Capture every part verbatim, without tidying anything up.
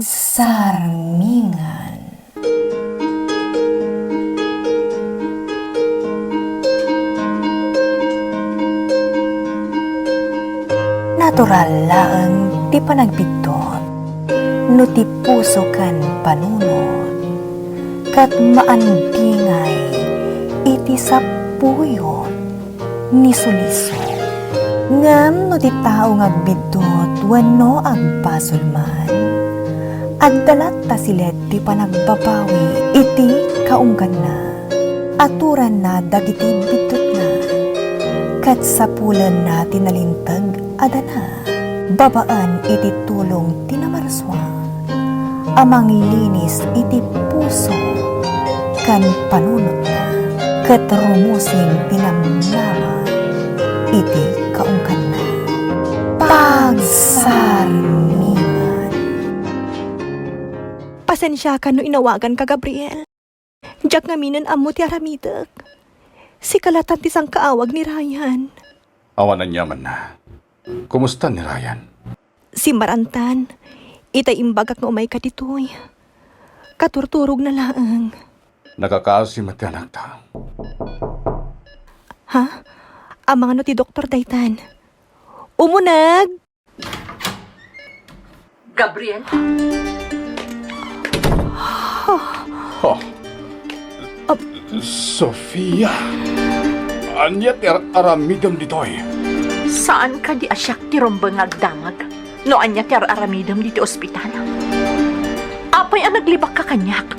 Sarmingan. Natural laeng ti panagbiddut no ti puso ken panunot, ket maandingay iti sapuyot ni suliso. Ngem no ti tao nga agbiddut wenno agbasol man, adda latta silet ti panagbabawi iti kaungganna. Aturanna dagiti biddutna, ket sapulenna ti nalinteg a dana babaen iti tulong ti Namarsua a manglinis iti puso ken panunotna, ket rumusing ti namnama iti kaungganna. Pagsarmingan. Pasensiakan no inawaganka, Gabriel. Diak ngaminen ammo ti aramidek. Sika latan ti sangkaawag ni Ryan. Awan aniamanna. Kumusta ni Ryan? Simmarantan. Itay imbagak nga umayka ditoy. Katurturogna laeng. Nakakaasi met ti anakta. Ha? Amangan no ti doktor daytan. Umuneg! Gabriel? Oh. Sofia, ania ti ar-, aramidem ditoy? Saan kadi a siak ti rumbeng nga agdamag no ania ti ar-aramidem ditoy ospital? Apay a naglibakka kaniak?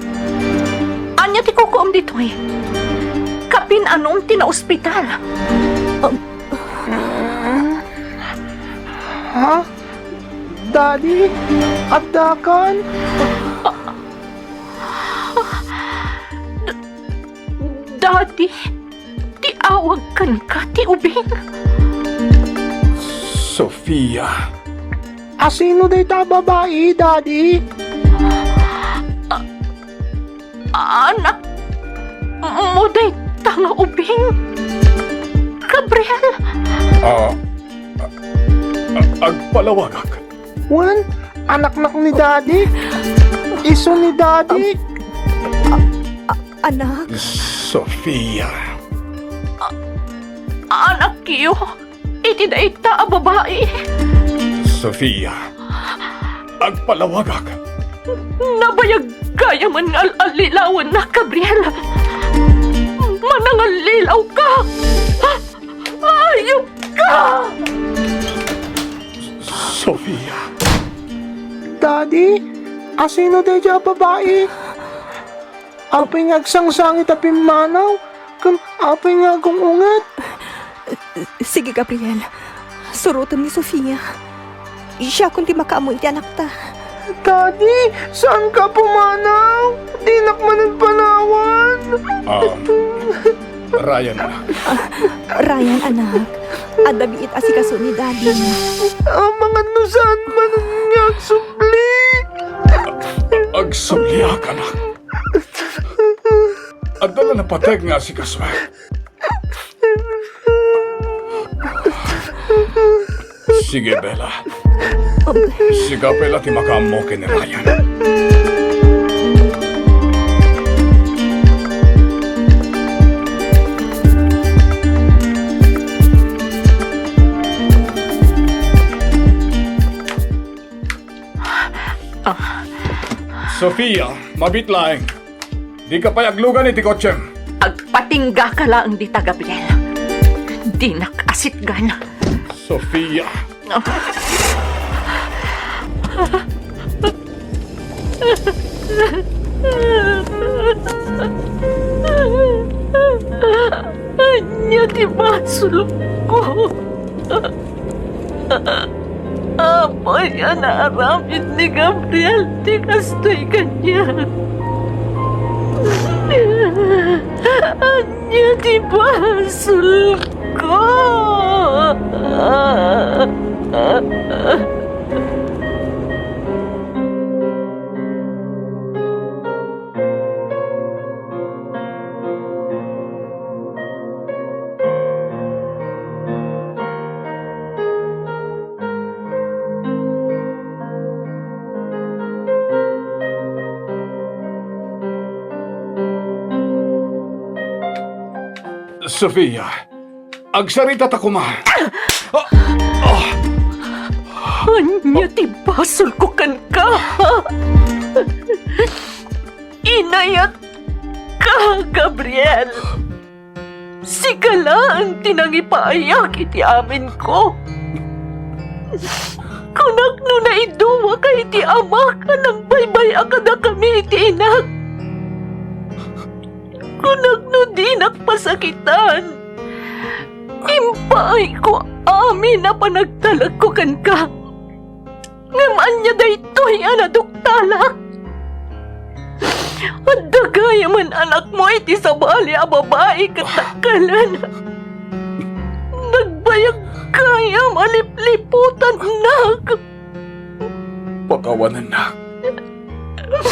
Ania ti kukuam ditoy? Kapin-anom ti naospital? Um, Ha? Daddy? Addakan? Daddy, ti awag kenka ti ubing. Sofia. Asino dayta a babai, Daddy? Anak mo dayta nga ubing, Gabriel? Ah, ah, ah, agpalawagak. Wen, anaknak ni Daddy. Isu ni Daddy. Anak? Sofia. Anakyo. Iti dayta a babai. Sofia, agpalawagak. Nabayag gayamen nga al-allilawenna, Gabriel. Manangallilaw ka! Ayup ka! Sofia. Daddy, asino dayta a babai? Apay nga agsangsangit a pimmanaw, ken apay nga agung-unget? Sige, Gabriel. Surotem ni Sofia. Siakon ti makaammo iti anakta. Daddy, saanka a pumanaw? Dinak manen panawan. Ah, Ryan, anak. Ah, Ryan, anak. Adda biit asikaso ni Daddy. Amangan no saan manen nga agsubli. Agsubliak, anak. Adda la napateg nga asikasoak. Sige, Bella. Sika pay la ti makaammo ken ni Ryan. Ah. Sofia, mabiit laeng. Dika pay aglugan iti kotsem. Agpatinggaka laeng dita, Gabriel. Dinak asitgan. Sofia. Ah. Ania ti basolko? Apay a naaramid ni Gabriel ti kastoy kaniak? Ania ti basolko? Sofia, agsaritata koma. Ah! Ah! Ania ti basolko kenka? Inayatka, Gabriel. Sika laeng ti nangipaayak iti aminko. Kunak no naiduaka iti amak a nangbaybay-a kadakami iti inak. Kunak no dinak pasakitan, impaayko amin a panagtalekko kenka. Ngem ania daytoy a naduktalak? Adda gayam anakmo iti sabali a babai ket dakkelan. Nagbayag gayam a lipliputannak. Pakawanennak,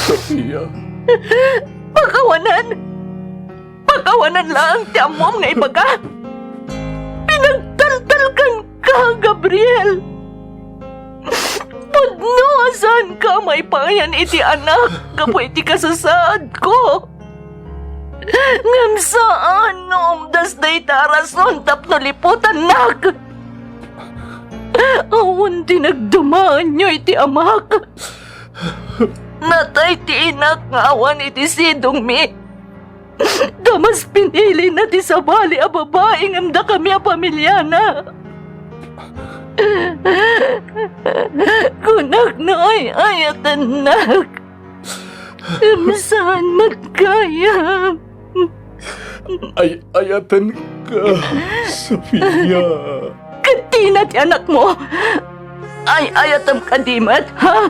Sofia. Pakawanen? Pakawanen laeng ti ammom nga ibaga? Pinagtaltalkanka, Gabriel! Pudno a saanka a maipayan iti anak gapu iti kasasaadko. Ngem saan nga umdas dayta a rason tapno liputannak. Awan ti nagdumaanyo iti amak. Natay ti inak nga awan iti sidongmi. Ta mas pinilina ti sabali a babai ngem dakami a pamiliana. Kunak no ay-ayatennak. Ngem saan met gayam. Ay-ayatenka, Sofia. Ket dina ti anakmo. Ay-ayatem kadi met, ha?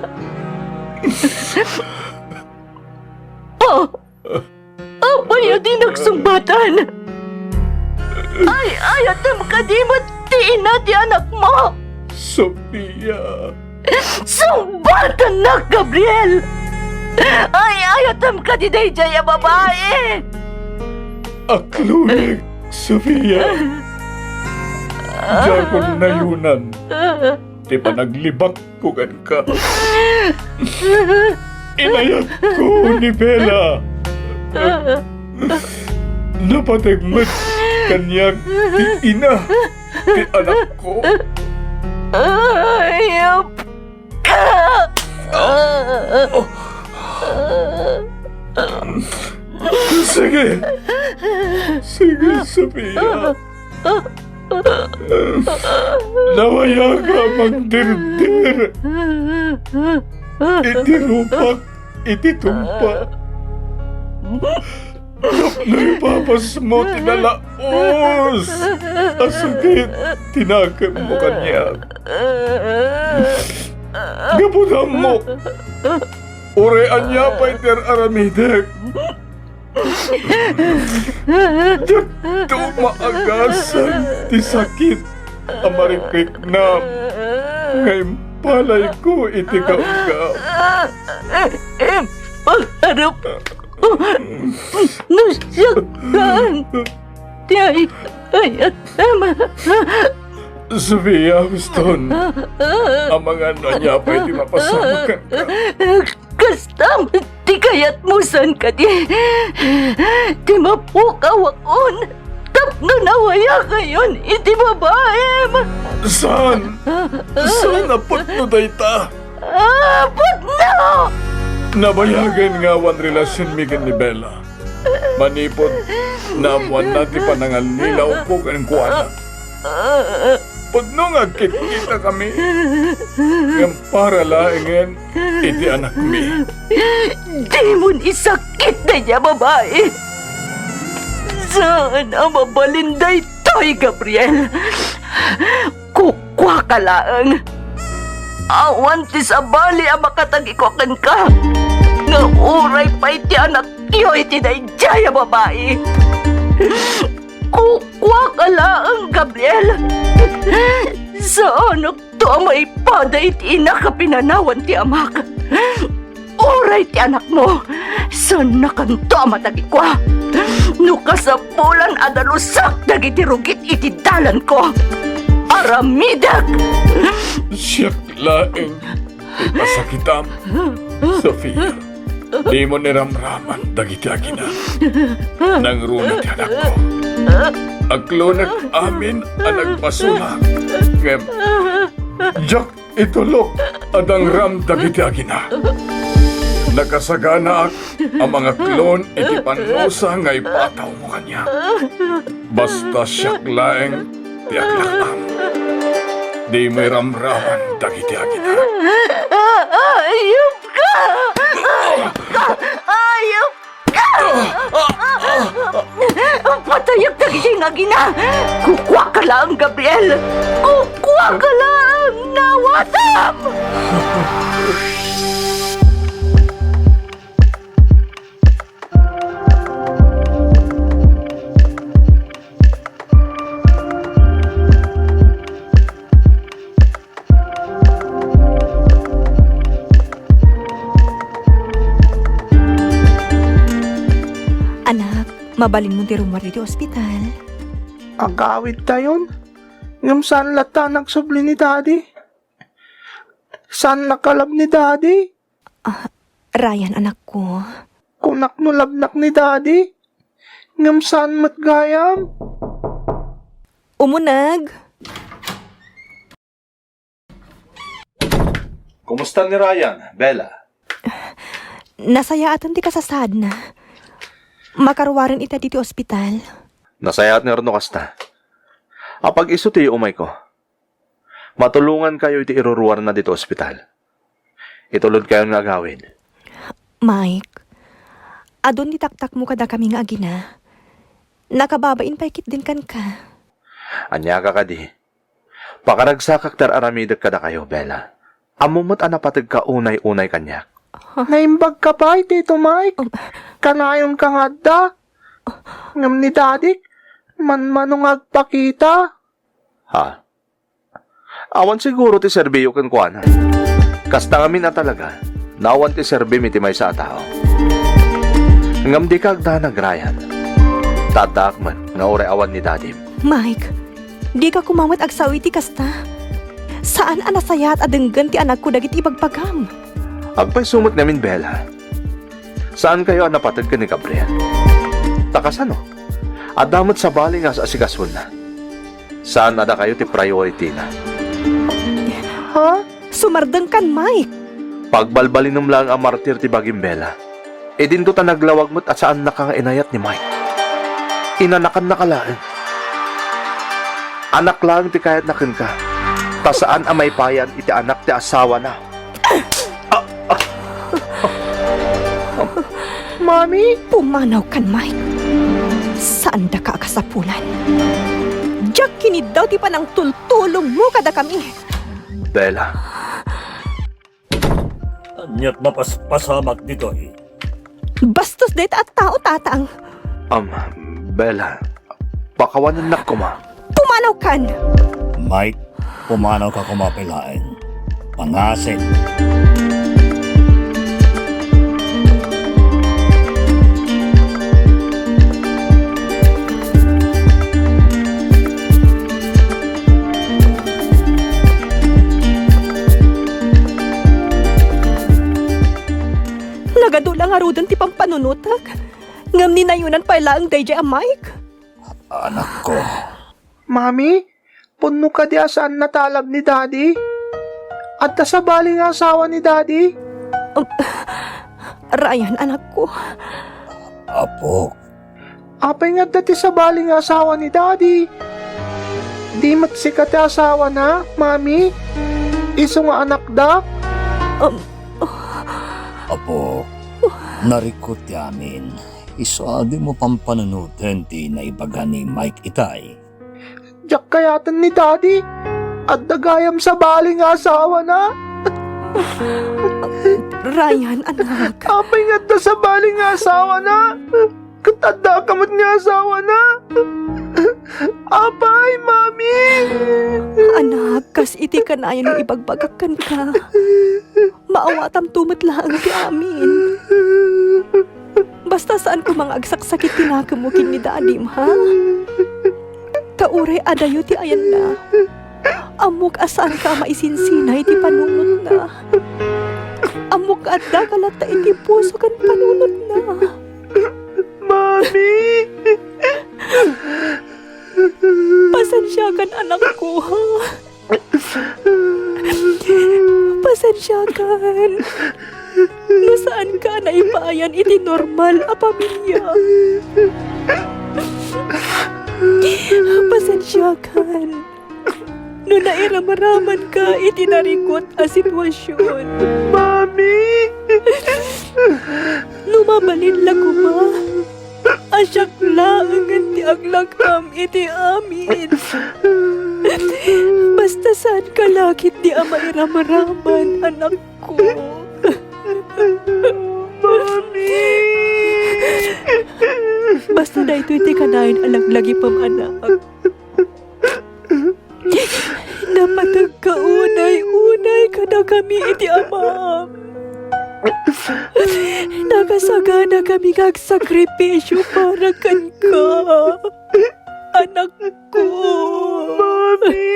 Oh, apay a di nagsungbatan? Ay-ayatem kadi met ti ina ti anakmo? Sofia. Sungbatannak, Gabriel! Ay-ayatem kadi daydiay a babai? Akloneg, Sofia. Diakon nayonan ti panaglibakko kenka. Inayatko ni Bella. Napateg met kaniak ti ina ti anakko. Ayop ka! Sige! Sige, Sofia. Nawayak a mangdirdir iti rupak iti tumpa. Tapno ipapasmo ti nalaus a sakit ti nakemmo kaniak. Gapu ta ammok, uray ania pay ti ar-aramidek, diakto maagasan ti sakit a marikriknam nga impalayko iti kaugam. Pagharap no siak laeng ti ay-ayatem. Sofia, Houston, amangan no ania pay ti mapasamak kenka. Kasta met ti kayatmo, saan kadi ti mapukawakon tapno nawayakayon iti babaim? Saan? Saan a pudno dayta? Ah, pudno! Nabayagen nga awan relasionmi ken ni Bella. Manipud naammoanna ti panangallilawko kenkuana. Pudno nga agkitkitakami, ngem para laengen iti anakmi. Dimon isakit daydiay a babai! Saan a mabalin daytoy, Gabriel! Kukuaka laeng. Awan ti sabali a makatagiko kenka nga uray pay ti anakyo iti daydiay a babai. Kukuaka laeng, Gabriel. Saanakto a maipada iti inak a pinanawan ti amak. Uray ti anakmo, saannakanto a matagikua. No kasapulan a dalusak dagiti rugit iti dalanko, aramidek! Siak laeng ti pasakitam, Sofia. Dimo ni ramraman dagiti agina. Nangruna ti anakko. a klonek amin a nagpasulak. Ngem, diak itulok a dangram dagiti agina. Nakasaganaak a mangaklon iti pannusa nga ipatawmo kaniak. Basta siak laeng ti aglakam. Dimo iramraman dagiti agina. Ayupka! Ayupka! Patayek dagiti nga agina! Kukuaka laeng, Gabriel! Kukuaka laeng! Nawatam! Anak, mabalinmo ti rummuar iti ospital. Agawidtayon, ngem saan latta a nagsubli ni Daddy. Saan nakalab ni Daddy. Ah, Ryan, anakko. Kunak no labnak ni Daddy, ngem saan met gayam. Umuneg. Kumusta ni Ryan, Bella? Nasayaaten ti kasasaadna. Makaruaren ita ditoy ospital. Nasayaat nga no kasta. Apag isu ti umayko. Matulongankayo iti iruruarna ditoy ospital. Itulodkayon nga agawid. Mike, adun ti taktakmo kadakami nga agina. Nakababain pay ketdin kenka. Aniaka kadi? Pakaragsakak ti ar-aramidek kadakayo, Bella. Ammom met a napategka unay-unay kaniak. Huh? Naimbagka pay, Tito Mike. Um. Kanayonka nga adda. Ngem ni Dadik, manmano nga agpakita. Ha? Awan siguro ti serbiyo kenkuana. Kasta ngamin a talaga, no awan ti serbim iti maysa a tao. Ngem dika agdanag, Ryan. Ta addaak met nga uray awan ni Dadim. Mike, dika koma met agsao iti kasta. Saan a nasayaat a denggen ti anakko dagiti ibagbagam. Agpayso met ngamin, Bella. Saankayo a napateg ken ni Gabriel? Ta kasano? Adda met sabali nga as-asikasona. Saan a dakayo ti priority-na. Ha? Sumardengkan, Mike! Pagbalbalinem laeng a martir ti bagim, Bella. Idinto ta naglawag met a saannaka nga inayat ni Mike. Inanakannaka laeng. Anak laeng ti kayatna kenka, ta saan a maipayan iti anak ti asawana. Mami? Pumanawkan, Mike. Saandaka a kasapulan. Diak kiniddaw ti panangtultulongmo kadakami. Bella. Aniat mapaspasamak ditoy? Bastos dayta a tao, Tatang. Am, Bella, pakawanennak koma. Pumanawkan! Mike, pumanawka koma pay laeng. Pangasim. Nagadu la ngaruden ti pampanunotek, ngem ni nayonan pay laeng daydiay a Mike. Anakko. Mami, pudno kadi a saan natalab ni Daddy? Adda sabali nga asawa ni Daddy? Um, Ryan, anakko. Apok. Apay nga adda ti sabali nga asawa ni Daddy? Di met sika ti asawana, Mami? Isu nga anakda? Um, Apok, narikut ti amin. Isu a dimo pampanunoten ti naibaga ni Mike itay. Diak kayaten ni Daddy. Adda gayam sabali nga asawana. Ryan, anak. Apay nga adda sabali nga asawana? Ket addaka met nga asawana? Apay, Mami? Anak, kas iti kanayon nga ibagbagak kenka, maawatamto met laeng ti amin. Basta saan koma nga agsaksakit ti nakemmo ken ni Dadim, ha? Ta uray adayo ti ayanna, ammok a saanka a maisinsinay iti panunotna. Ammok nga addaka latta iti puso ken panunotna. Mami! Kan anakko, ha? Pasensiakan no saanka a naipaayan iti normal a pamilia. Pasensiakan no nairamramanka iti narikot a sitwasion. Mami! No mabalin la koma a siak laengen ti aglak-am iti amin. Basta saanka la ketdi a mairamraman, anakko. Mami! Basta daytoy ti kanayon a laglagipem, anak. Napategka unay-unay kadakami iti amam. Nakasaganakami nga agsakripisio para kenka, anakko. Mami!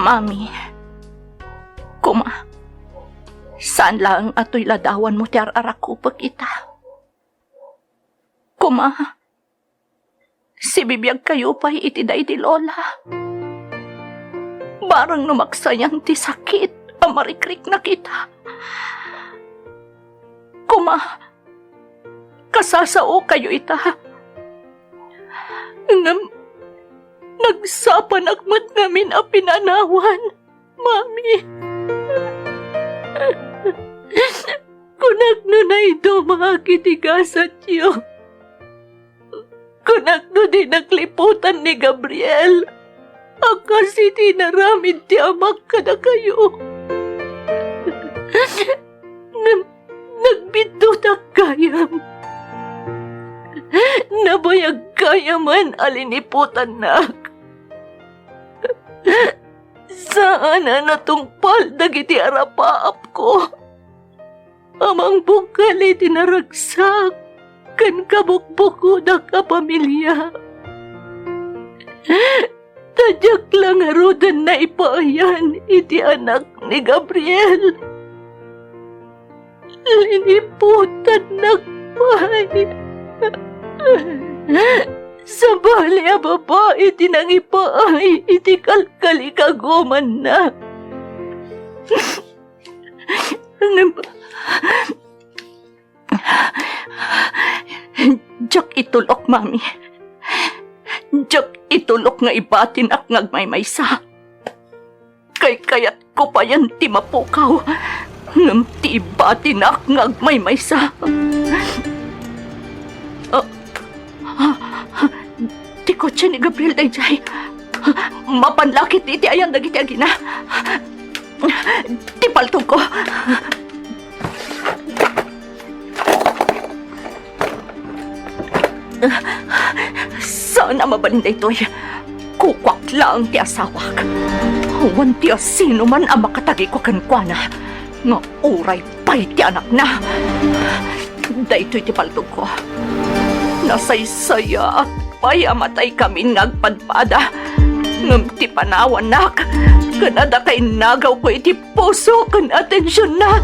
Mami, koma, saan laeng a toy ladawanmo ti ar-arakupek ita. Koma, sibibiagkayo pay iti daydi Lola. Barang no maksayan ti sakit a marikriknak ita. Koma, kasasaokayo ita. Ngem nagsapanak met ngamin a pinanawan, Mami. Kunak no naidumaak iti gasatyo. Kunak no dinak liputan ni Gabriel a kas iti inaramid ti amak kadakayo. Ngem nagbiddutak gayam. Nabayag gayamen a liniputannak. Saan a natungpal dagiti arapaapko a mangbungkal iti naragsak ken kabukbukodak a pamilia. Ta diak la ngaruden naipaayan iti anak ni Gabriel. Liniputannak pay. Sabali a babai ti nangipaay iti kalkalikagumanna. Ngem, diak itulok, Mami. Diak itulok nga ibatinak nga agmaymaysa. Kaykayatko payen ti mapukaw, ngem ti ibatinak nga agmaymaysa. Ah, ah, ti kotse ni Gabriel daydiay. Mapan la ketdi iti ayan dagiti agina. Ti paltogko. Saan a mabalin daytoy. Kukuak laeng ti asawak. Awan ti asinoman a makatagikua kenkuana nga uray pay ti anakna. Daytoy ti paltogko. Nasaysayaat pay a mataykamin nga agpadpada. Ngem ti panawannak ken adda kainagawko iti puso ken atensionna.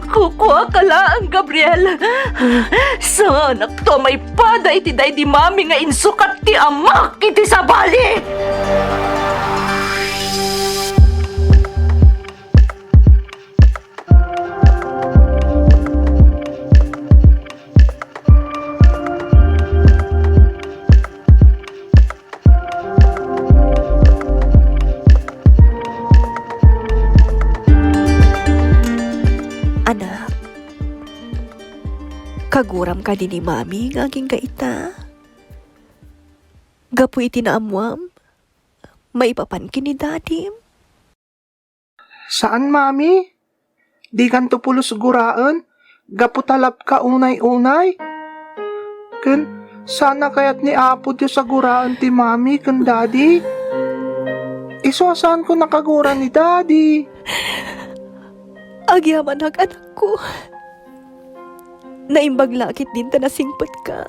Kukuaka laeng, Gabriel. Saanakto a maipada iti daydi Mami nga insukat ti amak iti sabali. Anak, kaguram kadi ni Mami nga agingga ita? Gapu iti naammuam, maipapan ken ni Dadim? Saan, Mami. Dikanto pulos guraen gapu ta labka unay-unay. Ken saan a kayat ni Apo Dios a guraen ti Mami ken Daddy. Isu a saanko nakagura ni Daddy. Agyamanak, anakko. Naimbag la ketdin ta nasingpetka.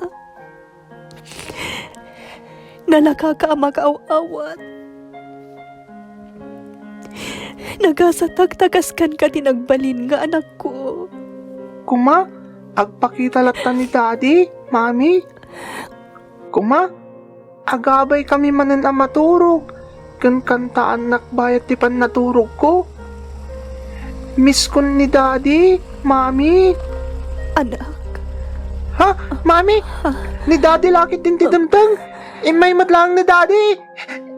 Nalakaka a makaaw-awat. Nagasatak ta kaskanka ti nagbalin nga anakko. Kuma, agpakita latta ni Daddy, Mami. Kuma, agabaykami manen a maturog, ken kantaannak bayat ti pannaturogko. Miskon ni Daddy, Mami. Anak. Ha? Mami? Ni Daddy la ketdin ti dimteng? Immay met laeng ni Daddy?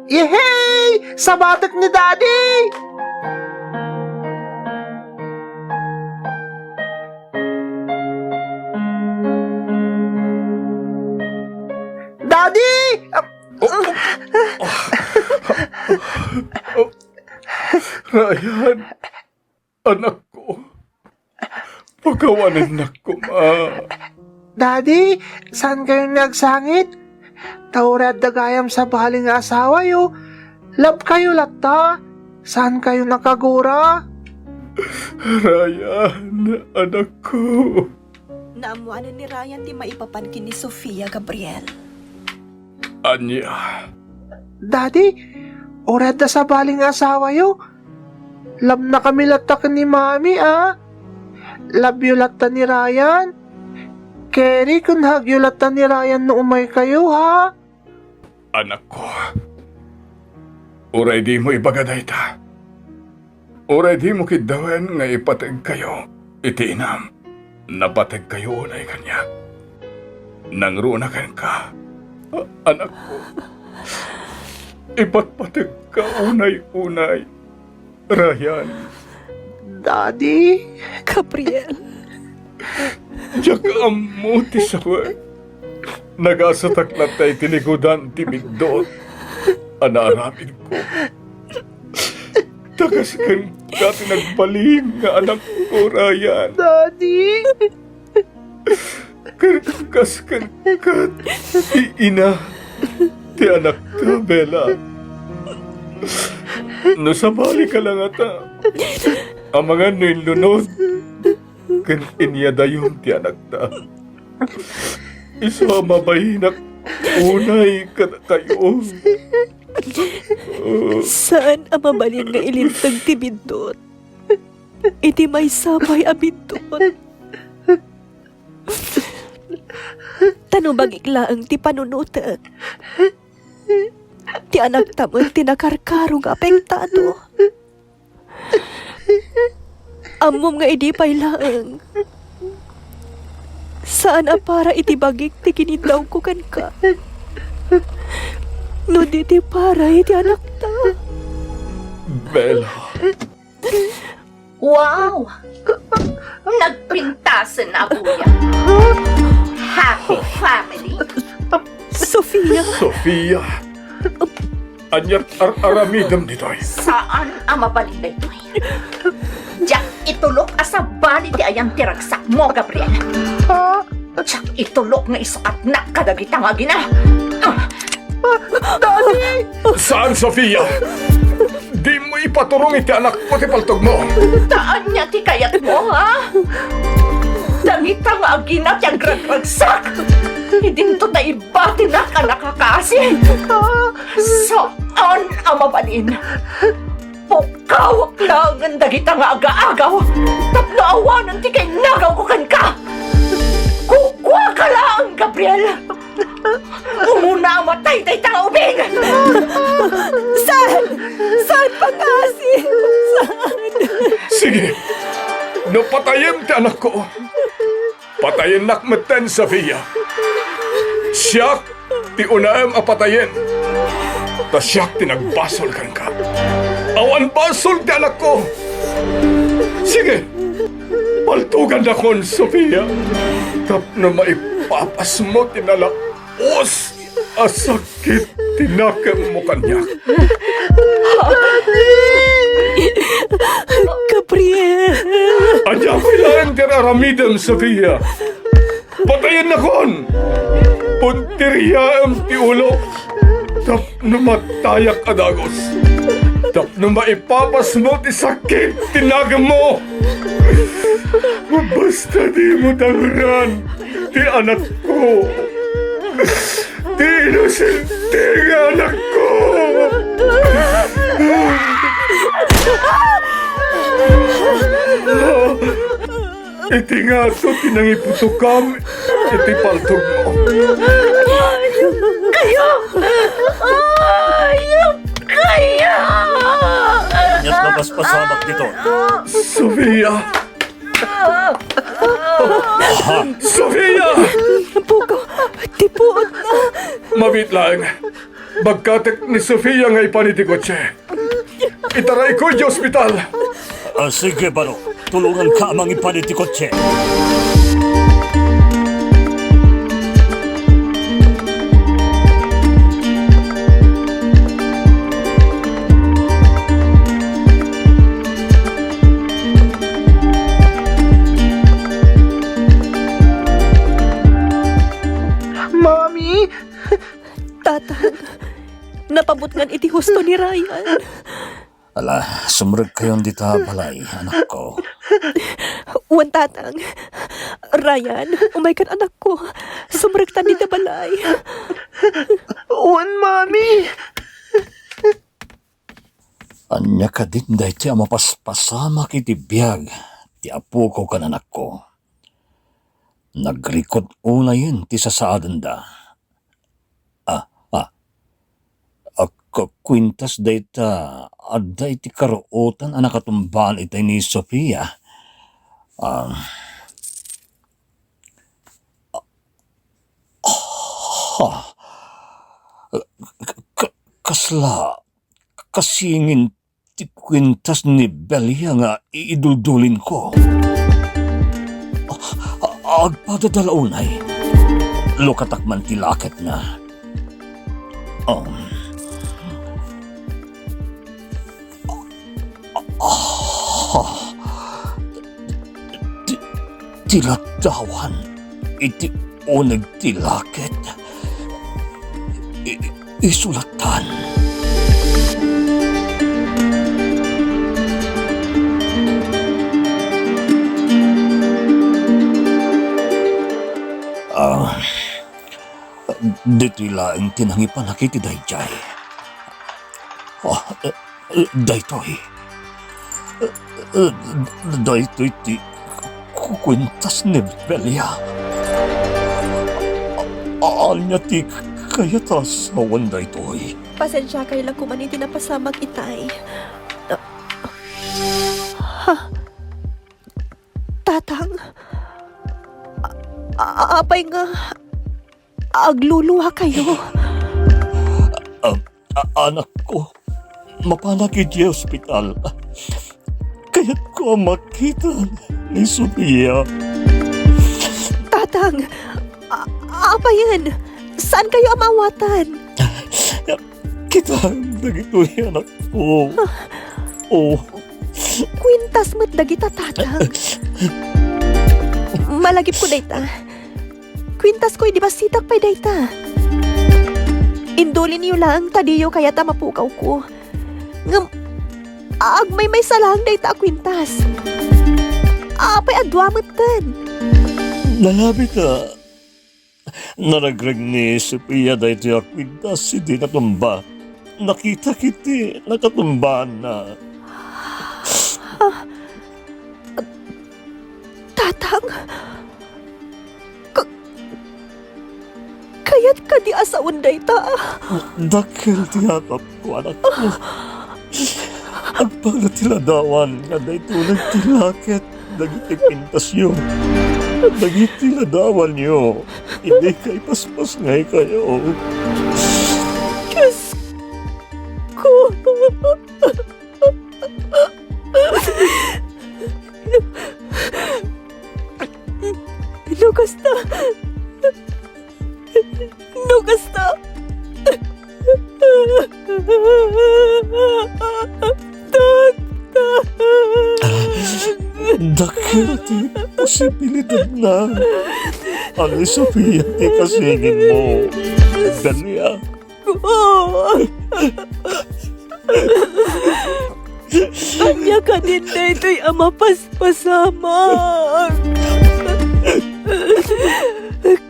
Yehey! Sabatek ni Daddy! Daddy! Ah, Oh, oh, oh. Oh. Ryan, anakko. Pakawanennak koma. Daddy, saankayo ni agsangit? Ta uray adda gayam sabali nga asawayo, labkayo latta. Saankayo nakagura? Ryan, anakko. Naammoanen ni Ryan ti maipapan ken ni Sofia, Gabriel. Ania? Daddy, uray adda sabali nga asawayo, labnakami latta ken ni Mami, a. Labyo latta ni Ryan. Carry ken hagyo latta ni Ryan no umaykayo, ha? Anakko, uray dimo ibaga dayta, uray dimo kiddawen nga ipategkayo iti inam, napategkayo unay kaniak. Nangruna kenka, a-, anakko. Ipatpategka unay-unay. Ryan. Daddy? Gabriel. Diak ammo ti sawen. Nagasatak latta iti nigudan ti biddut a naaramidko. Ta kaskenka ti nagbalin nga anakko, Ryan. Daddy? Ken kaskenka ti ina ti anakta, Bella. No sabalika la ngata, amangan no inlunod ken inyadayon ti anakta, isu a mabayinak unay kadakayo. Saan a mabalin nga ilinteg ti biddut iti maysa pay a biddut. Ta no bagik laeng ti panunotek, ti anakta met ti nakarkaro nga apektado. Ammom nga idi pay laeng, saan a para iti bagik ti kiniddawko kenka, no di ti para iti anakta. Bella. Wow! Nagpintasen a buya. Happy family. Sofia! Sofia! Aniat ar-aramidem ditoy? Saan a mabalin daytoy. Diak itulok a sabali ti ayan ti ragsakmo, Gabriel. Diak itulok nga isukatnak kadagita nga agina. Ah! Daddy! Saan, Sofia? Dimo ipaturong iti anakko ti paltogmo. Ta ania ti kayatmo, ha? Dagita nga agina ti agragragsak. Idinto ta ibatinak a nakakaasi. Saan a mabalin. Pukkawek laengen dagita nga agaagaw tapno awanen ti kainagawko kenka. Kukuaka laeng, Gabriel. Umuna a matay dayta nga ubing! Saan? Saan, pangngaasim? Saan? Sige. No patayem ti anakko, patayennak metten, Sofia. Siak ti unaem a patayen. Ta siak ti nagbasol kenka. Awan basol ti anakko. Sige. Paltogannakon, Sofia. Tapno maipapasmo ti nala- Os a sakit ti nakemmo kaniak. Gabriel! Amidem, Sofia. Patayennakon! Puntiryaem ti ulok tapno matayak a dagus. Tapno maipapasmo ti sakit ti nagemmo. Basta dimo dangran ti anakko. Ti inosente nga anakko! Iti ngato ti nangiputokam iti paltogmo. Kayo! Ay, kayo! Ket napaspasamak dito. Sofia! Sofia! Pukaw, ti puotna. Mabiit laeng. Bagkatek ni Sofia nga ipan iti kotse. Itarayko iti ospital. Ah, sige, Baro. Tulonganka a mangipan iti kotse. Mami! Tatang, napabutngan iti husto ni Ryan. Ala, sumrekkayon dita balay, anakko. Wen, Tatang. Ryan, umaykan, anakko. Sumrektan dita balay. Wen, Mami. Ania kadin daytoy a mapaspasamak iti biag ti apoko ken anakko? Nagrikut unayen ti sasaadenda. Ah, ah. Ah, ku-, kuintas dayta, adda iti karuotan a nakatumbaan itay ni Sofia. Ah. Ah. Ka-, ka-, kasla kasingin ti kuintas ni Belia nga iiduldulinko. A-, a-, agpadada la unay. Lukatak man ti laketna. Um. Ah. Ti, ti ladawan iti uneg ti laket. I-, isulatan. Ah, ditoy laeng ti nangipanak iti daydiay. Ah, eh, eh, daytoy. Eh, eh, daytoy ti kukuentas ni Belia. A-, ania ti kayat a sawen daytoy? Pasensiakay la koman iti napasamak itay. Ha? Tatang? A-, a-, apay nga agluluakayo? A-, a-, anakko, mapanak idiay ospital. Kayatko a makita ni Sofia. Tatang, a-, apayen? Saankayo a maawatan? Kitaem dagitoy, anakko. Oh. Kuintas met dagita, Tatang. Malagipko dayta. Kuintasko idi bassitak pay dayta. Indulinyo laeng ta diyo kayat a mapukawko. Ngem, agmaymaysa laeng dayta a kuintas. Apay a dua metten? Nalabita. Naregreg ni Sofia daytoy a kuintas idi natumba. Nakitak iti nakatumbaanna. Ah, Tatang, ka-, kayat kadi a sawen dayta? Dakkel ti yakapko, anakko. Agpada ti ladawan nga daytoy ti laket dagiti pintasyo, dagiti ladawanyo, idi kaipaspasngaykayo. Diosko. No kasta, no kasta, Tata. Dakkel ti responsibilidadna. Ania, Sofia, ti kasinginmo? Dali, ah. Ania kadin daytoy a mapaspasamak?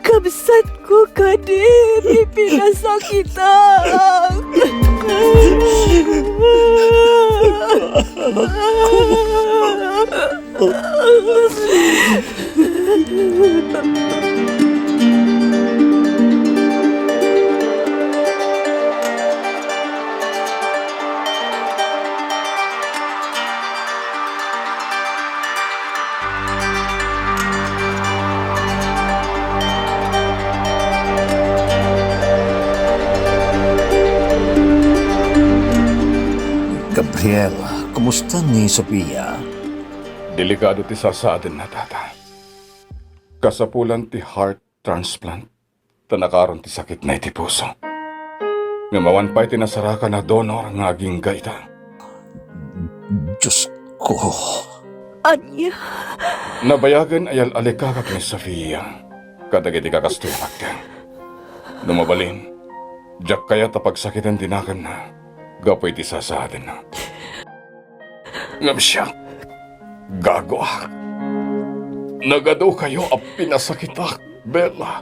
Kabsatko kadi ti pinasakitak. Anakko. Gabriel, kumusta ni Sofia? Delikado ti sasaadenna, Tata. Kasapulan ti heart transplant, ta nakaron ti sakitna iti puso. Ngem awan pay ti nasarakan a donor nga agingga ita. Diosko. Ania? Nabayagen a yal-alikakak ni Sofia kadagiti kakastoy a bakkel. No mabalin, diak kayat a pagsakiten ti nakemna gapu iti sasaadenna. Ngem siak, gagoak. Nagadukayo a pinasakitak, Bella.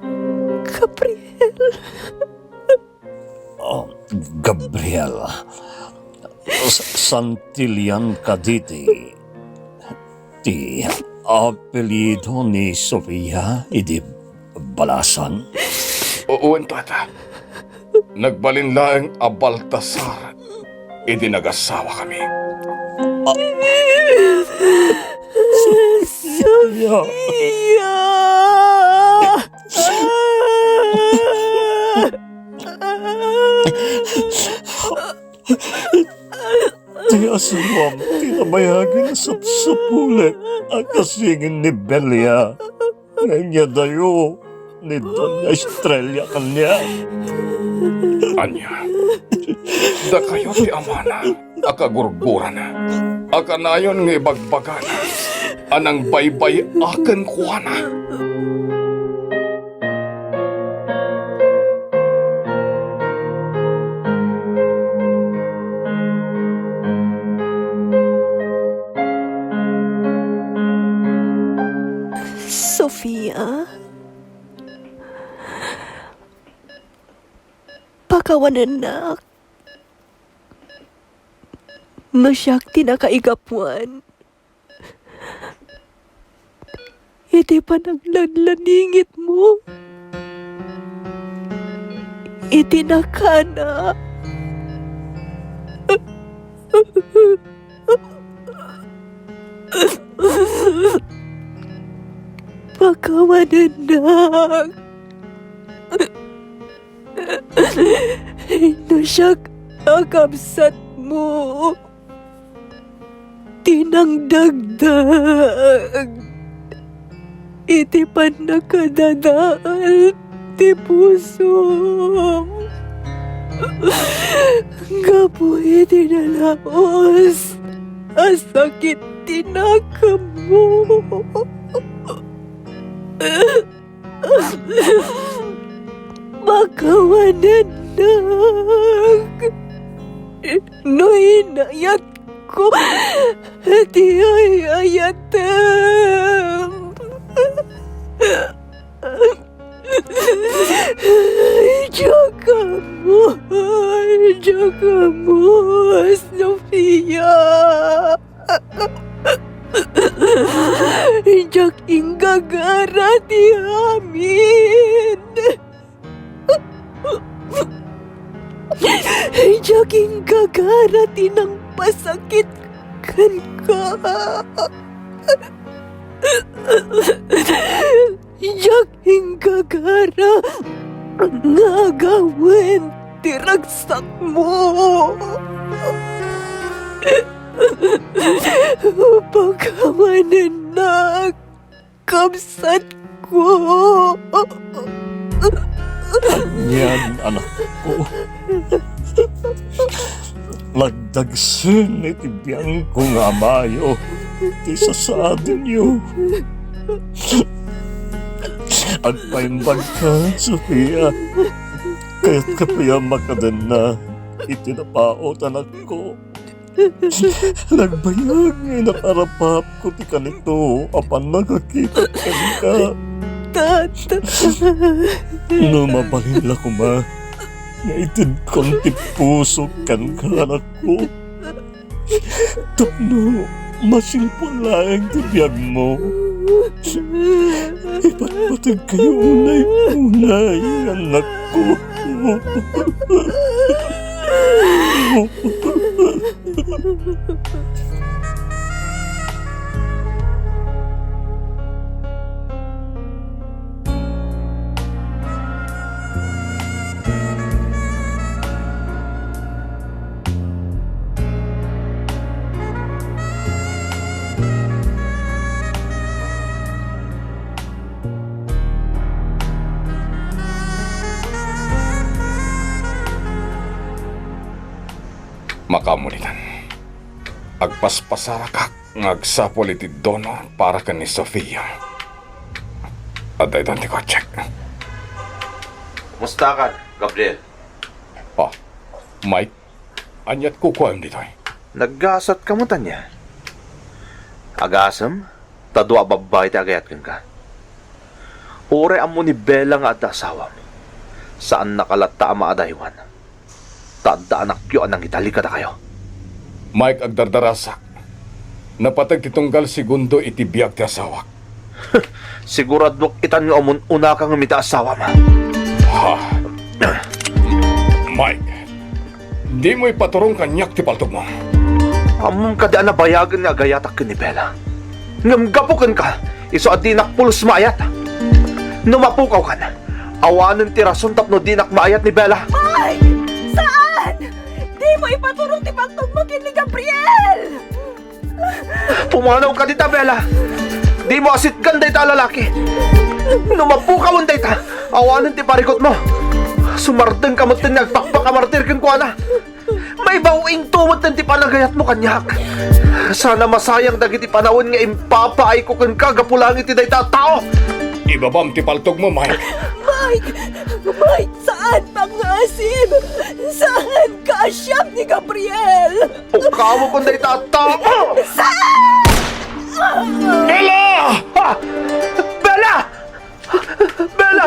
Gabriel. Oh, Gabriel. S-, Santillan kadi ti, ti apelyido ni Sofia idi Balasan? Wen, Tata. Nagbalin laeng a Baltasar idi nagasawakami. Ah. Sofia! Ti asawam ti nabayagen a sapsapulen a kasingin ni Belia. Nga inyadayo ni Doña Estrella kaniak. Ania, dakayo ti amana a kagurgurana, a kanayon nga ibagbagana a nangbaybay-a kenkuana. Sofia, pakawanennak no siak ti nakaigapuan iti panagladladingitmo iti nakana. Pakawanennak no siak a kabsatmo ti nangdagdag iti pannakadadael ti pusom gapu iti nalaus a sakit ti nakemmo. Pakawanennak no inayatko ti ay-ayatem. Diak ammo, diak ammo, Sofia. Diak inggagara ti amin. Diak inggagara ti nangpasakit kenka. Diak inggagara nga agawen ti ragsakmo. Pakawanennak, kabsatko. Anian, anakko? Lagdagsen iti biangko nga amayo ti sasaadenyo. Agpaimbagka, Sofia. Kayatka pay a makadenna iti napaut, anakko. Nagbayag nga inaparapapko ti kanito a pannakakitak kenka. Tata. No mabalin la koma nga itedkon ti pusok kenka, anakko. Tapno masimpuan laeng ti biagmo. Ipatpategkayo unay-unay, anakko. Makaammo ditan. Agpaspasarakak nga agsapul iti donor para ken ni Sofia. Adda itan ti kotsek. Kumustakan, Gabriel? Oh, Mike, aniat kukuam ditoy? Naggasatka met ania? Agasem, ta dua a babbai ti agayat kenka. Uray ammo ni Bella nga adda asawam, saannaka latta a maadaywan. Ta adda anakyo a nangitalika kadakayo. Mike, agdardarasak. Napateg ti tunggal segundo iti biag ti asawak. Siguradok itan nga umun-unaka ngem iti asawam. Ha? Mike, dimo ipaturong kaniak ti paltogmo. Ammom kadi a nabayagen nga agayatak ken ni Bella. Ngem gapu kenka, isu a dinak pulos maayat. No mapukawkan, awanen ti rason tapno dinak maayat ni Bella. Mike! Saan? Dimo ipaturong ti paltogmo ken ni Gabriel! Pumanawka dita, Bella! Dimo asitgan dayta a lalaki! No mapukawen dayta, awanen ti parikutmo! Sumardengka metten nga agpakpakamartir kenkuana! Maibaw-ingto metten ti panagayatmo kaniak. Sana masayang dagiti panawen nga impapaayko kenka gapu laeng iti dayta a tao. Ibabam ti paltogmo, Mike. Mike! Mike! Saan pangngaasim? Saan kaasiam ni Gabriel? Pukawekon dayta a tao! Saan? Bella! Ah! Bella! Bella!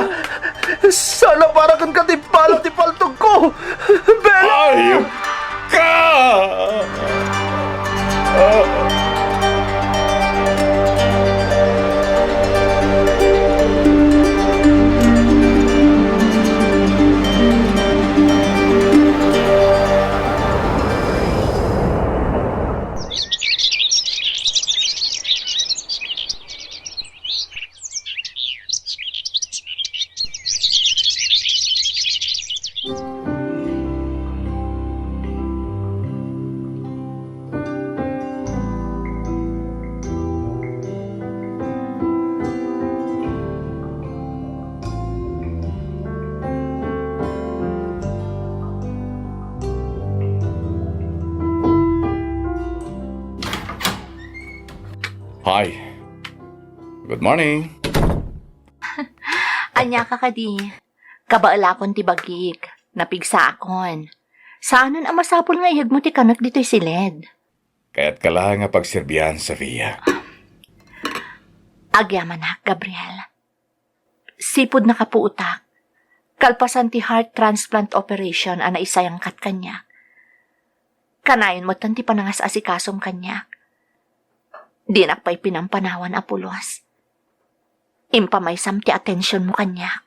Sana para kenka ti bala ti paltogko! Bella! Ayup ka! Hi. Good morning. Ania ka kadi? Kabaelakon ti bagik. Napigsaakon. Saanen a masapul nga iyegmo ti kanek ditoy siled. Kayatka laeng a pagserbian, Sofia. Agyamanak, Gabriel. Sipud nakapuotak, kalpasan ti heart transplant operation a naisayangkat kaniak. Kanayon metten ti panangas-asikasom kaniak. Dinak pay pinampanawan a pulos. Impamaysam ti atensionmo kaniak.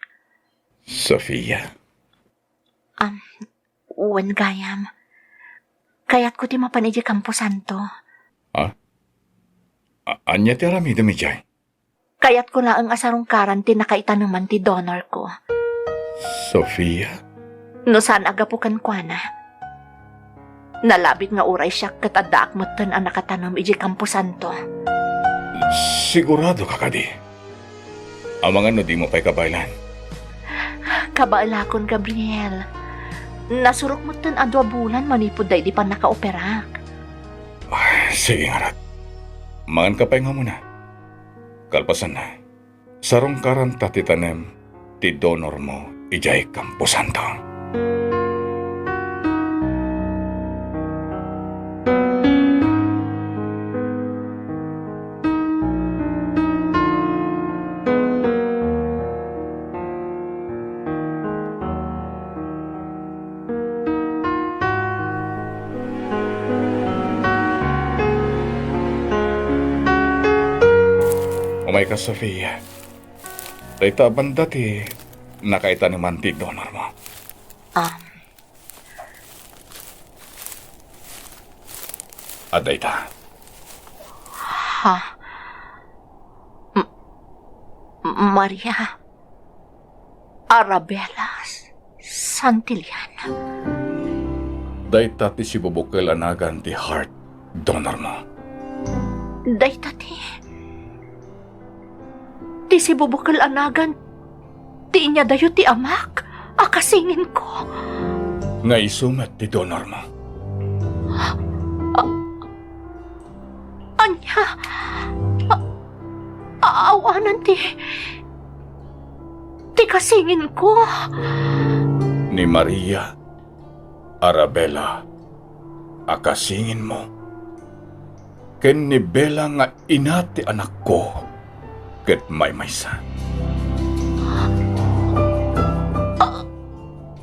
Sofia? Am, wen gayam. Kayatko ti mapan idiay Camposanto. Ha? A-, ania ti aramidem idiay? Kayatko laeng a sarungkaran ti nakaitaneman ti donorko. Sofia? No saan a gapu kenkuana, nalabit nga uray siak ket addaak metten a nakatanem idiay Camposanto. Sigurado ka kadi? Amangan no dimo pay kabaelan? Kabaelakon, Gabriel. Nasurok metten a dua bulan manipud daydi pannakaoperak. Ay, sige ngarud. Mangan ka pay nga umuna. Kalpasanna, sarungkaranta ti tanem ti donormo idiay kamposanto. Umayka, Sofia. Dayta a banda ti nakaitaneman ti donormo. Um, Adda ita. Ha? M-, Maria Arabella Santillana. Dayta ti sibubukel a nagan ti heart donormo. Dayta ti Ti sibubukel a nagan ti inyadayo ti amak a kasinginko. Nga isu met ti donormo. A-, ania? A-, a-, awanan ti, ti kasinginko. Ni Maria Arabella a kasinginmo, ken ni Bella nga ina ti anakko ket maymaysa. A-,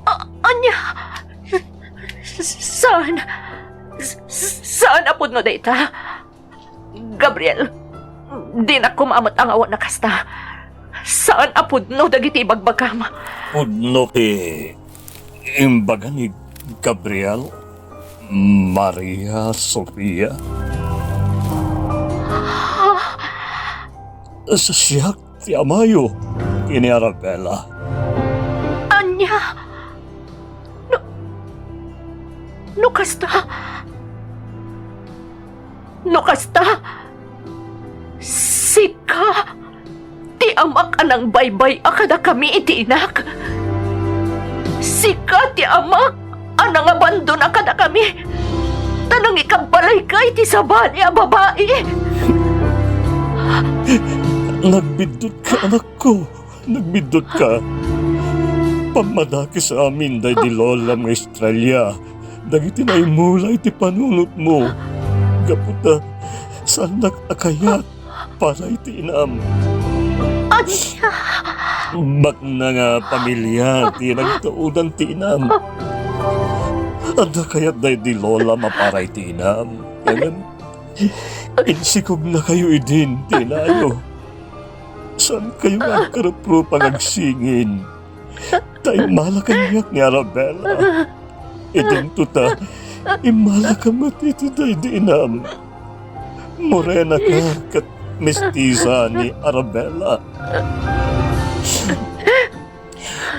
a-, ania? Saan? Saan a pudno dayta? Gabriel, dinakko maamet a nga awan a kasta. Saan a pudno dagiti ibagbagam. Pudno ti imbaga ni Gabriel, Maria Sofia. Siak ti amayo ken ni Arabella. Ania? No, no kasta, No kasta, sika ti amak a nangbaybay-a kadakami iti inak. Sika ti amak a nangabandona kadakami, ta nangikabbalayka iti sabali a babai. Nagbiddutka, anakko. Nagbiddutka. Pammadakes amin daydi lolam nga Estrella dagiti naimula iti panunotmo. Gapu ta saannak a kayat para iti inam. Ania? Bakna nga pamilia ti nagtaudan ti inam. Adda kayat daydi lolam a para iti inam. Ngem insikognakayo idin ti inayo. Saankayo nga agkaruprupa nga agsingin. Ta immala kaniak ni Arabella. Idinto ta, immalaka met iti daydi inam. Morenaka ket mestisa ni Arabella.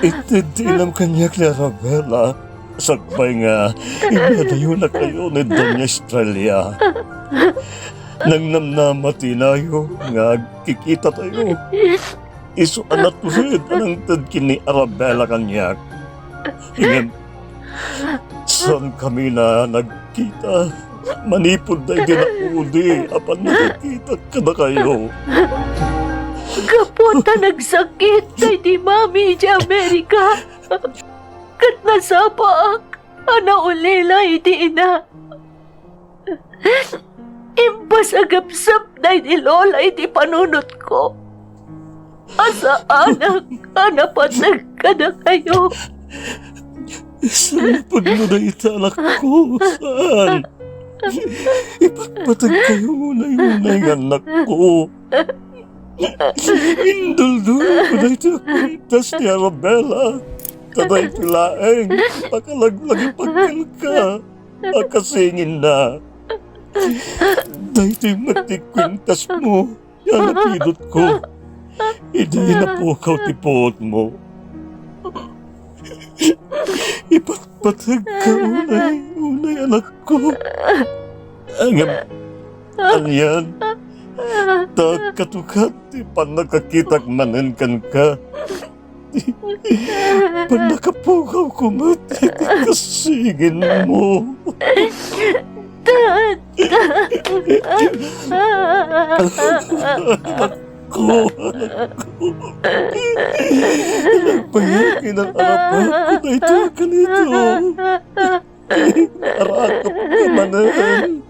Ited ti inam kaniak ni Arabella, sakbay nga inyadayonakayo ni Doña Estrella. Nangnamnama ti inayo nga agkikitatayo. Isu a natured a nangted ken ni Arabella kaniak. Ngem, saankami a nagkita manipud daydi naudi a pannakakitak kadakayo. Gapu ta nagsakit daydi mami idiay Amerika, ket nasapaak a naulila iti ina. Imbasagepsep daydi lola iti panunotko a saanak a napateg kadakayo. Saan a pudno dayta, anakko? Saan? Ipatpategkayo unay-unay nga annakko. Induldulko daytoy a kwintas ni Arabella. Ta daytoy laeng pakalaglagipak kenka a kasinginna. Daytoy met ti kwintasmo a napidutko idi napukaw ti puotmo. Ipatpategka unay, unay, anakko. Ngem, anian, ta katukat ti pannakakitak manen kenka. Pannakapugawko met iti kasinginmo. Tata! Anakko, anakko. Nagbayag nga inarapakko daytoy a kanito. Arakep ka manen.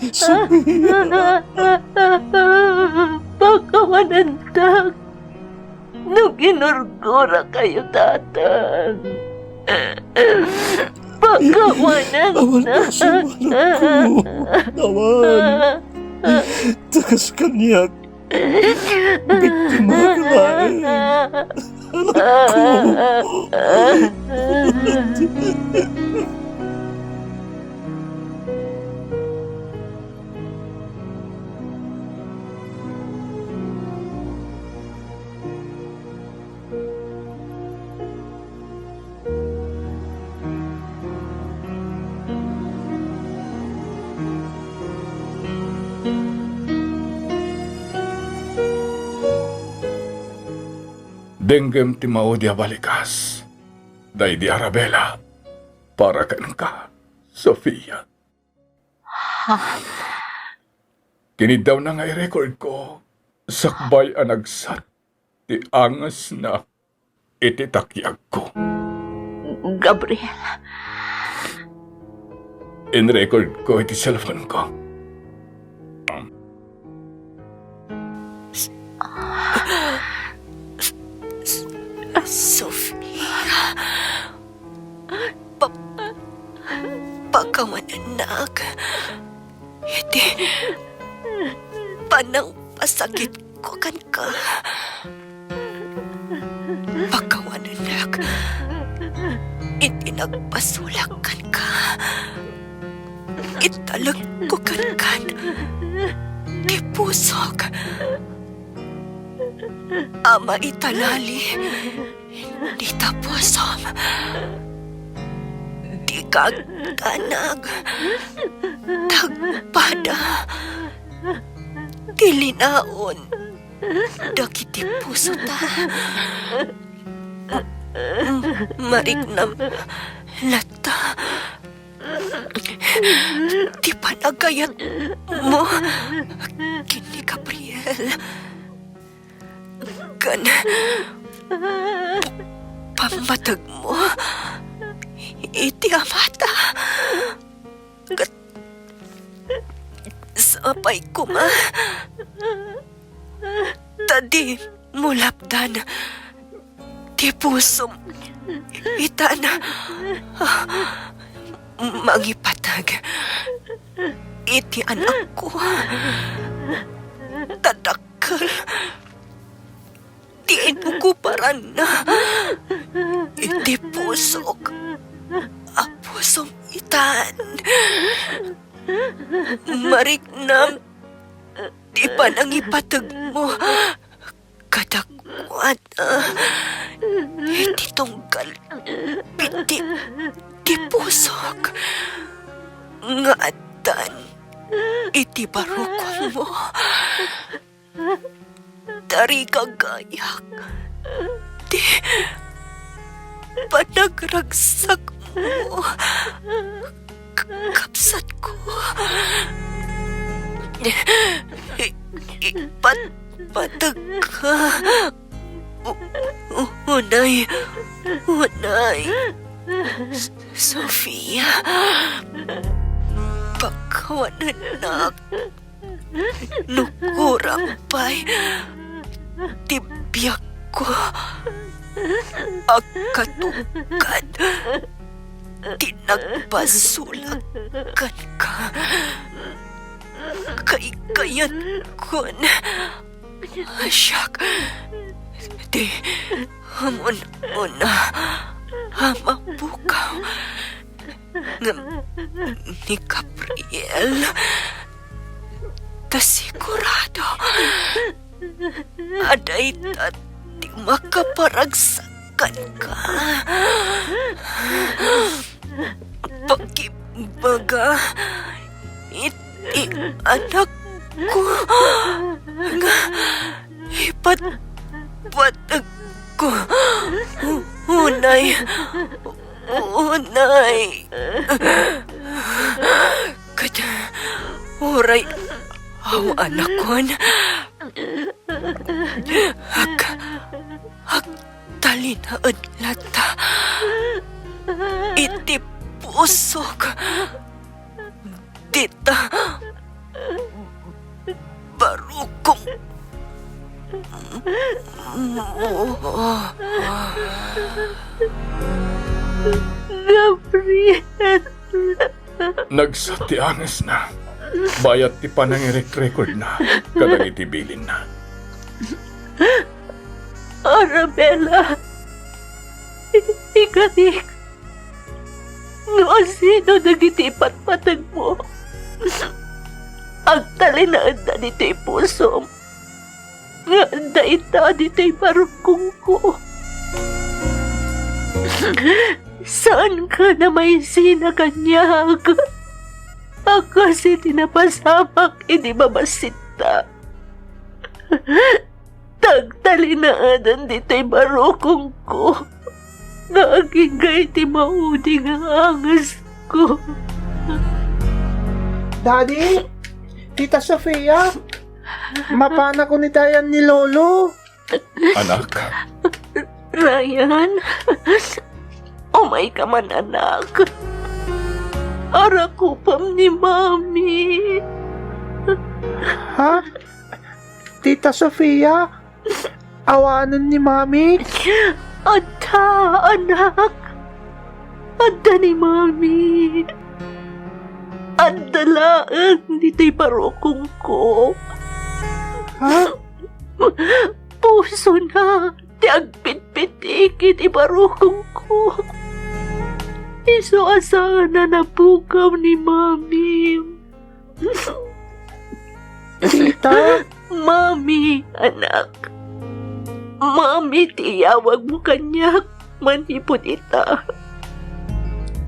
Sofia. Pakawanentak no ginurgurakayo, Tatang. Pakawanentak. Awan kasamaanko. Awan. Tagas kaniak. Biktima ka laeng. Anakko. Denggem ti maudi a balikas, daydi Arabela, para kenka, Sofia. Kiniddawna nga i-record ko sakbay a nagsat ti angesna iti takiagko. Gabriel. In-record ko iti cellphone ko. Sofia. Pa-, pakawanennak iti panangpasakitko kenka. Pakawanennak iti nagpasulak kenka. Italekko kenka ti pusok a maitalali. Dita pusom, dika agdanag. Tagpada ti linaon dagiti pusota. Mariknam latta ti panagayatmo ken ni Gabriel. Ken pammategmo iti amata. Ket sapay koma ta dimo lapdan ti pusom itan a mangipateg iti anakko. Ta dakkel ti inukoparanna iti pusok a pusom itan. Mariknam ti panangipategmo kadakuada iti tunggal pitib ti pusok nga addan iti barukommo. Tarigagayak ti panagragsakmo, k-, kabsatko. I-, ipatpategka. U-, u-, unay, unay. S-, Sofia, pakawanennak. No kurang pay ti biagko a katungkad ti nagpasulak kenka, kaykayatkon a siak ti umun-una a mapukaw ngem ni Gabriel. Ta sigurado a dayta ti makaparagsak kenka. Pakibaga iti anakko nga ipatpategko unay, unay. Ket uray awan anakon, Ag-, agtalinaed latta iti pusok dita barukong. Gabriel. Nagsat ti angesna bayat ti panangirek-recordna kadagiti bilinna. Arabella, ikarik, no asino dagiti patpategmo, agtalinaedda ditoy pusom nga adda ita ditoy barukongko. Saanka a maisina kaniak a kas iti napasamak idi babasitta. Tagtalinaedan ditoy barukongko nga agingga iti maudi nga angesko. Daddy? Tita Sofia? Mapanakon itayan ni Lolo? Anak? Ryan, umayka man, anak. Arakupam ni Mami. Ha? Tita Sofia? Awanen ni Mami? Adda, anak. Adda ni Mami. Adda laeng ditoy barukongko. Ha? Pusona ti agpitpitik iti barukongko. Isu a saan a napukaw ni Mami. Tita? Mami, anak. Mami ti iyawagmo kaniak manipud ita.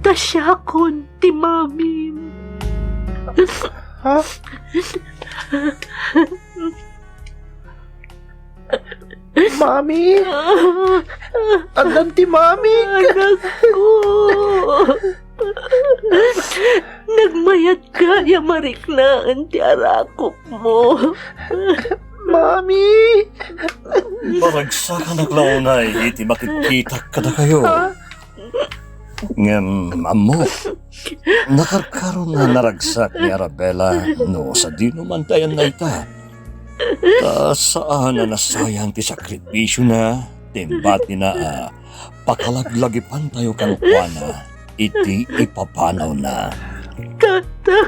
Ta siakon ti Mami. Ha? Mami? Addan ti Mami? Anakko. Nagmayatka a mariknaen ti arakupmo. Mami! Maragsakanak la unay iti makitkitak kadakayo. Ha? Ngem ammok, nakarkaron a naragsak ni Arabella no sadino man ti ayanna ita. Ta saan a nasayang ti sakripisiona, ti imbatina a pakalaglagipantayo kenkuana iti ipapanawna. Tata.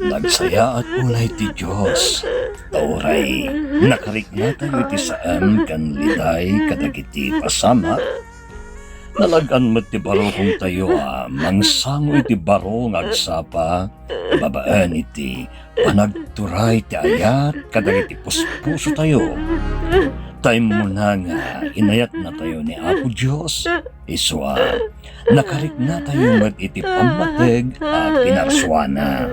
Nagsayaat unay ti Dios, ta uray nakariknatayo iti saem ken liday kadagiti pasamak, nalagyan met ti barukongtayo a mangsango iti baro nga agsapa babaen iti panagturay ti ayat kadagiti puspusotayo. Ta immuna nga inayatnatayo ni Apo Dios, isu a nakariknatayo met iti pammateg a pinarsuana.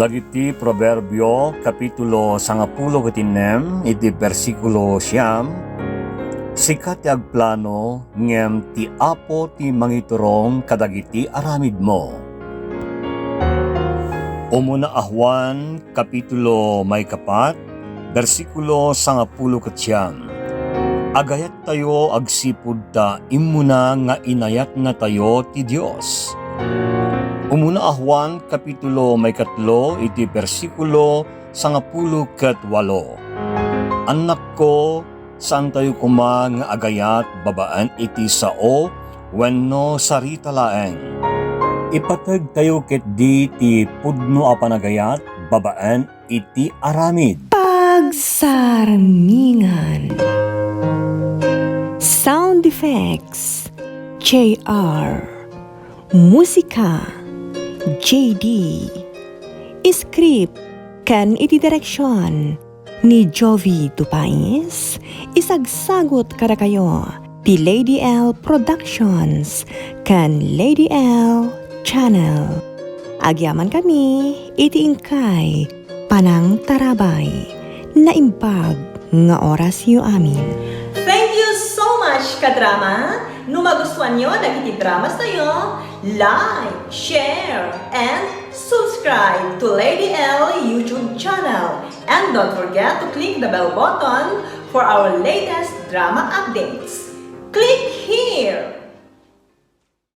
Dagiti Proverbio, kapitulo sangapulo ket innem, iti bersikulo siam, sika ti agplano, ngem ti Apo ti mangiturong kadagiti aramidmo. Umuna a Juan, kapitulo maikapat, bersikulo sangapulo ket siam. Agayattayo agsipud ta immuna nga inayatnatayo ti Dios. Umuna a Juan, kapitulo maikatlo, iti bersikulo sangapulo ket walo. Annakko, saantayo koma nga agayat babaen iti sao wenno sarita laeng. Ipategtayo ketdi ti pudno a panagayat babaen iti aramid. Pagsarmingan. Sound effects, J R. Musika, J D. Script ken iti direksion ni Jovi Dupais, isagsagut kadakayo ti Lady L Productions ken Lady L Channel. Agyamankami iti inkay panangtarabay. Naimbag nga orasyo amin. Thank you so much, kadrama! No magustuanyo dagiti dramas tayo, like, share, and subscribe to Lady L YouTube channel. And don't forget to click the bell button for our latest drama updates. Click here!